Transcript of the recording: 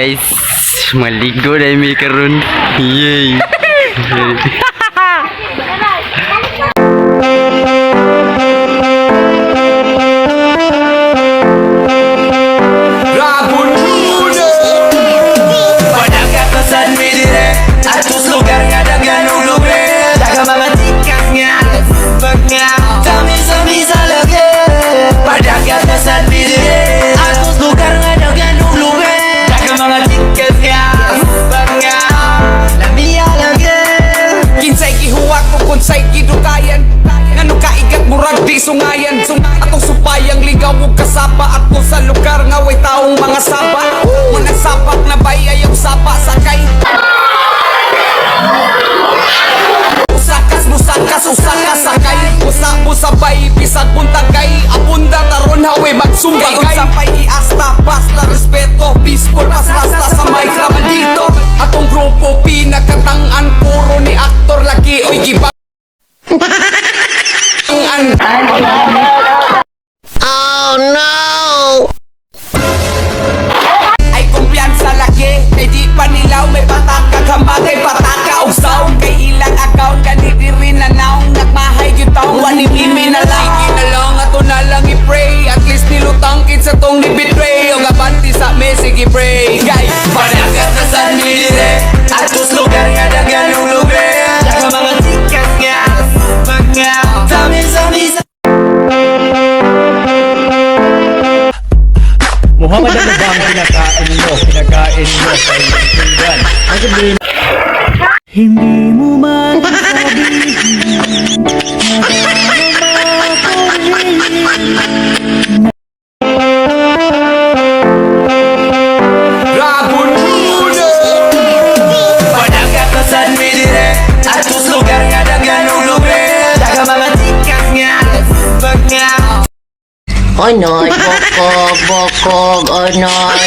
Guys, maligo na mi karon. Yay! Padagatasan mi dire atos lugar nga daghan og lubi. Daghang mga tikas nga pag nga Tami sa lagi. Padagatasan mi dire atos lugar nga daghan og lubi. Daghang mga tikas nga pag nga Lami lagi. Kinsay gihuwat o kunsay gidukayan, ngano kaigat murag di sungayan. Atong supayang ligaw ug kasaba, ato sa lugar nga way taong mga saba. Mga sapak na bay ayaw sapa sakay. Usakas musakas usakas sakay. Usa busabay bisag buntagay. Abunda taron hawe magsumbagay. Unsapay iasta basta respeto. Peaceful pas basta sa mic raman dito. Atong grupo pinakatangan puro ni aktor lagi oy giba. Ang Oh no! Ay kumpiyansa lagi kay di pa nilaw, may pataka kamatay pataka og sound kay ilang account kani diri na naong nagmahay gyud taong wani mimi na lang. Sige na lang, ato na lang i-pray, at least nilutang kinsa tong ni betray og abanti sa me, sige pray guys. Padagatasan mi dire atos lugar nga daghan og lubi. Daghang mga tikas nga pag nga Tami sa Muhammad, ano ba ang kinakain mo? Kinakain mo sa iyong pinggan. Ang sabihin, Hindi mo man sabihin na ko rin. Padagatasan mi dire atos lugar nga daghan og lubi. Daghang mga tikas nga pag nga Onoy, bokog, bokog, onoy.